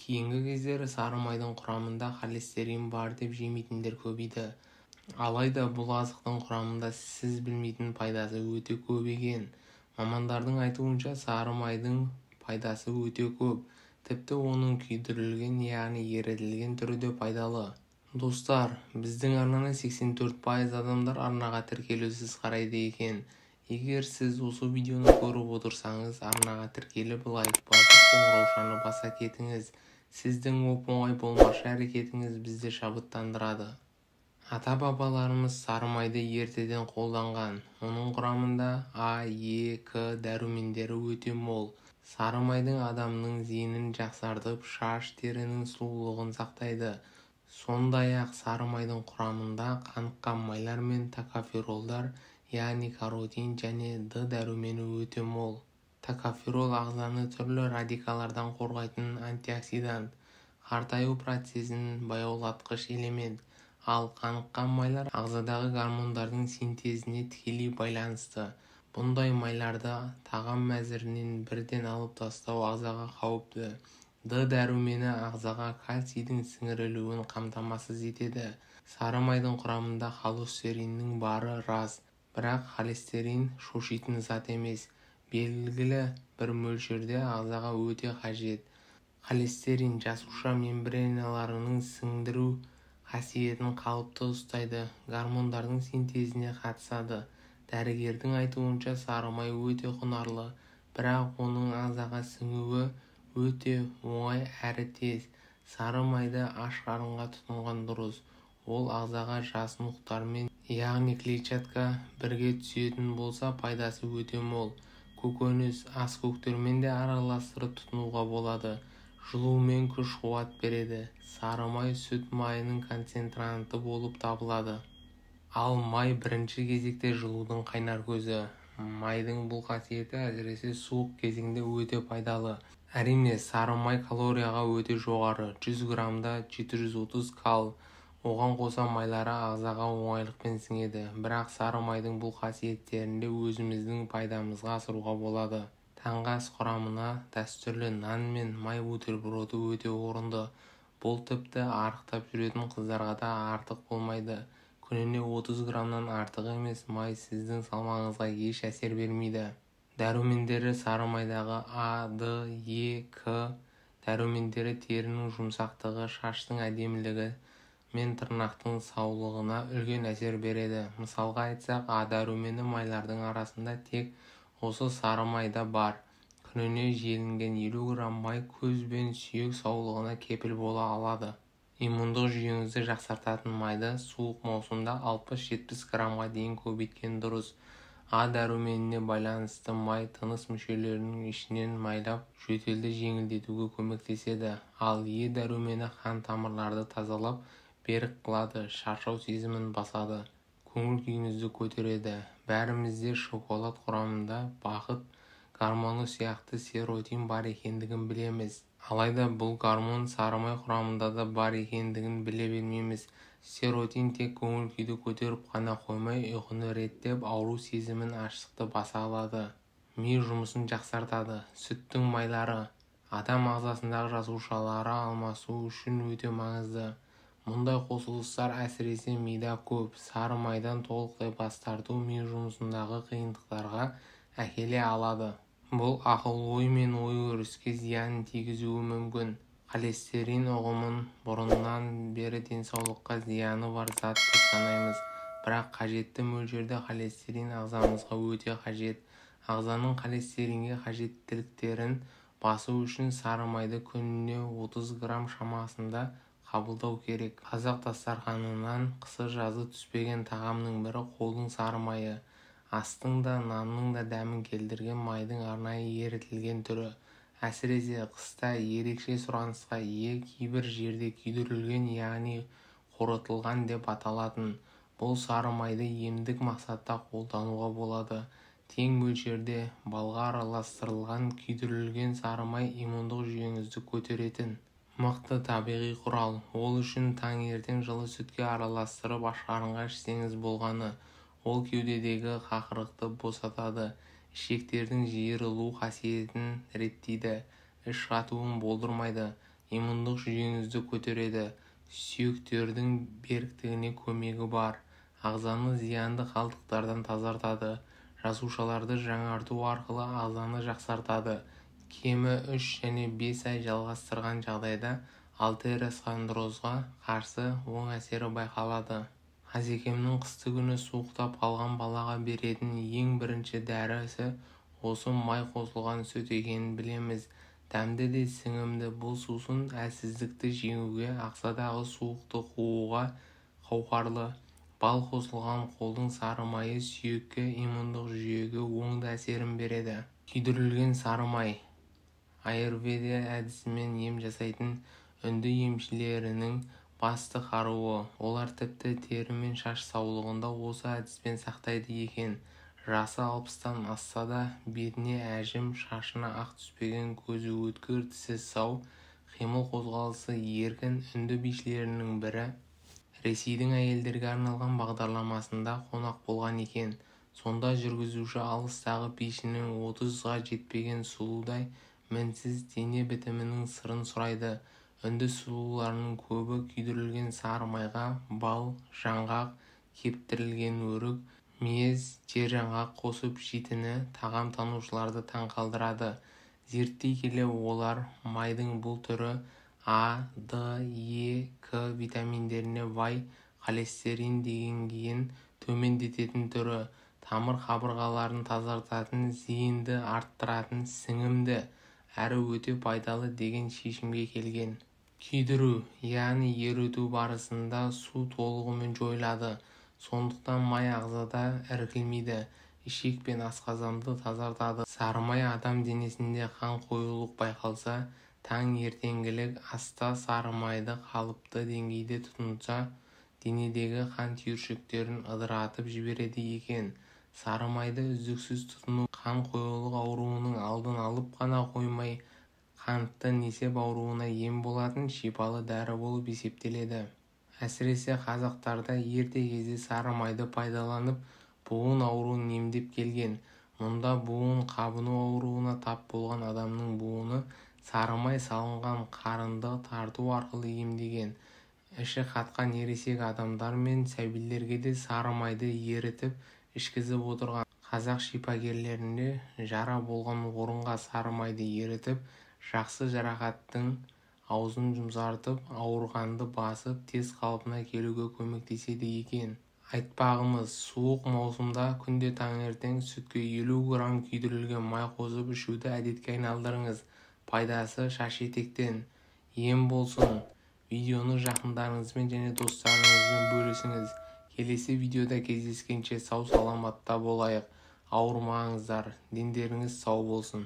Кейінгі кездері сары майдың құрамында холестерин бар деп жемейтіндер көбейді. Алайда бұл азықтың құрамында сіз білмейтін пайдасы өте көп екен. Мамандардың айтуынша, сары майдың пайдасы өте көп. Тіпті оның күйдірілген, яғни ерітілген түрі де пайдалы. Достар, біздің арнаны 84% адамдар арнаға тіркелусіз қарайды екен. Егер сіз осы видеоны көріп отырсаңыз, арнаға тіркеліп, лайк басып, қоңыраушаны баса кетіңіз. Сіздің оп-оңай болмашы әрекетіңіз бізді шабыттандырады. Ата-бабаларымыз сары майды ертеден қолданған. Оның құрамында А, Е, К дәрумендері өте мол. Сары майдың адамның зейінін жақсартып, шаш, терінің сұлулығын сақтайды. Сондай-ақ сары майдың құрамында қаныққан майлар мен токоферолдар, яғни каротин және Д дәрумені өте мол. Токоферол ағзаны түрлі радикалдардан қорғайтын антиоксидант, қартаю процесін баяулатқыш элемент. Ал қаныққан майлар ағзадағы гормондардың синтезіне тікелей байланысты. Бұндай майларды тағам мәзірінен бірден алып тастау ағзаға қауіпті. Д дәрумені ағзаға кальцийдің сіңірілуін қамтамасыз етеді. Сары майдың құрамында холестериннің бары рас, бірақ холестерин шошитын зат емес. Белгілі бір мөлшерде ағзаға өте қажет. Холестерин жасуша мембраналарының сіңдіру қасиетін қалыпты ұстайды, гормондардың синтезіне қатысады. Дәрігердің айтуынша, сары май өте құнарлы, бірақ оның ағзаға сіңуі өте оңай әрі тез. Сары майды аш қарынға тұтынған дұрыс. Ол ағзаға жасұнықтармен, яғни клетчатка бірге түсетін болса, пайдасы өте мол. Көкөніс, ас көктермен де араластырып тұтынуға болады. Жылумен күш-қуат береді. Сары май сүт майының концентранты болып табылады. Ал май бірінші кезекте жылудың қайнар көзі. Майдың бұл қасиеті әсіресе суық кезеңде өте пайдалы. Әрине, сары май калорияға өте жоғары. 100 граммда 730 кал. Оған қоса майлары ағзаға оңайлықпен сіңеді. Бірақ сары майдың бұл қасиеттерін де өзіміздің пайдамызға асыруға болады. Таңғы ас құрамына дәстүрлі нан мен май бутерброды өте орынды. Бұл тіпті арықтап жүретін қыздарға да артық болмайды. Күніне 30 граммнан артық емес май сіздің салмағыңызға еш әсер бермейді. Дәрумендері сары майдағы А, Д, Е, К дәрумендері терінің жұмсақтығы, шаштың әдемілігі мен тырнақтың саулығына үлкен әсер береді. Мысалға айтсақ, А дәрумені майлардың арасында тек осы сары майда бар. Күніне желінген 50 грамм май көз бен сүйек саулығына кепіл бола алады. Иммундық жүйеңізді жақсартатын майды суық маусымда 60-70 граммға дейін көбейткен дұрыс. А дәруменіне байланысты май тыныс мүшелерінің ішінен майлап, жөтелді жеңілдетуге көмектеседі. Ал Е дәрумені қан тамырларды тазалап, берік қылады, шаршау сезімін басады, көңіл күйіңізді көтереді. Бәрімізде шоколад құрамында бақыт гормоны сияқты серотин бар екендігін білеміз. Алайда бұл гормон сары май құрамында да бар екендігін біле бермейміз. Серотин тек көңіл күйді көтеріп қана қоймай, ұйқыны реттеп, ауру сезімін, аштықты баса алады. Ми жұмысын жақсартады. Сүттің майлары адам ағзасындағы жасушалары алмасу үшін өте маңызды. Мұндай қосылыстар әсіресе мида көп. Сары майдан толықтай бас тарту ми жұмысындағы қиындықтарға әкеле алады. Бұл ақыл-ой мен ой-өріске зиянын тигізуі мүмкін. Холестерин ұғымын бұрыннан бері денсаулыққа зияны бар зат деп санаймыз. Бірақ қажетті мөлшерде холестерин ағзамызға өте қажет. Ағзаның холестеринге қажеттіліктерін басу үшін сары майды күніне 30 грамм шамасында қабылдау керек. Қазақ дастарханынан қысы-жазы түспеген тағамның бірі қолдың сары майы. Астың да, нанның да дәмін келтірген майдың арнайы ерітілген түрі. Әсіресе қыста ерекше сұранысқа ие, кейбір жерде күйдірілген, яғни қорытылған деп аталатын. Бұл сары майды емдік мақсатта қолдануға болады. Тең мөлшерде балға араластырылған күйдірілген сары май иммундық жүйеңізді көтеретін мықты табиғи құрал. Ол үшін таңертең жылы сүтке араластырып ашқарынға ішсеңіз болғаны. Ол кеудедегі қақырықты босатады, ішектердің жиырылу қасиетін реттейді, іш қатуын болдырмайды. Иммундық жүйеңізді көтереді, сүйектердің беріктігіне көмегі бар. Ағзаны зиянды қалдықтардан тазартады, жасушаларды жаңарту арқылы ағзаны жақсартады. Кемі 3 және 5 ай жалғастырған жағдайда алтеросхондрозға қарсы оң әсері байқалады. Асекемнің қысты күні суықтап қалған балаға беретін ең бірінші дәрісі осы май қосылған сүт екенін білеміз. Дәмді де сіңімді бұл сусын әлсіздікті жеңуге, ағзадағы суықты қууға қауқарлы. Бал қосылған қолдың сары майы сүйекке, иммундық жүйеге оңды әсерін береді. Күйдірілген сары май. Аюрведа әдісімен ем жасайтын үнді емшілерінің басты қаруы. Олар тіпті тері мен шаш саулығында осы әдіспен сақтайды екен. Жасы 60-тан асса да бетіне әжім, шашына ақ түспеген, көзі өткір, тісі сау, қимыл-қозғалысы еркін үнді бишілерінің бірі Ресейдің әйелдерге арналған бағдарламасында қонақ болған екен. Сонда жүргізуші алыстағы бишінің 30-ға жетпеген сұлудай мінсіз дене бітімінің сырын сұрайды. Үнді сұлуларының көбі күйдірілген сары майға бал, жаңғақ, кептірілген өрік, мейіз, жер жаңғақ қосып жейтіні тағам танушыларды таң қалдырады. Зерттей келе олар майдың бұл түрі А, Д, Е, К витаминдеріне бай, холестерин деңгейін төмендететін түрі, тамыр қабырғаларын тазартатын, зейінді арттыратын, сіңімді, әрі өте пайдалы деген шешімге келген. Күйдіру, яғни еріту барысында су толығымен жойылады. Сондықтан май ағзада іркілмейді, ішек пен асқазанды тазартады. Сары май адам денесінде қан қоюлық байқалса, таң ертеңгілік аста сары майды қалыпты деңгейде тұтынса, денедегі қан түйіршіктерін ыдыратып жібереді екен. Сары майды үздіксіз тұтыну қан қоюлық ауруының алдын алып қана қоймай, қантты несеп ауруына ем болатын шипалы дәрі болып есептеледі. Әсіресе қазақтарда ерте кезде сары майды пайдаланып, буын ауруын емдеп келген. Мұнда буын қабыну ауруына тап болған адамның буыны сары май салынған қарынды тарту арқылы емдеген. Іші қатқан ересек адамдар мен сәбилерге де сары майды ерітіп ішкізіп отырған. Қазақ шипагерлерінде жара болған орынға сары майды ерітіп, жақсы жарақаттың аузын жұмсартып, ауырғанды басып, тез қалпына келуге көмектеседі екен. Айтпағымыз, суық маусымда күнде таңертең сүтке 50 грамм күйдірілген май қосып ішуді әдетке айналдырыңыз. Пайдасы шаш етектен. Ем болсын. Видеоны жақындарыңызбен және достарыңызбен бөлісіңіз. Келесі видеода кездескенше сау-саламатта болайық. Ауырмаңыздар, дендеріңіз сау болсын.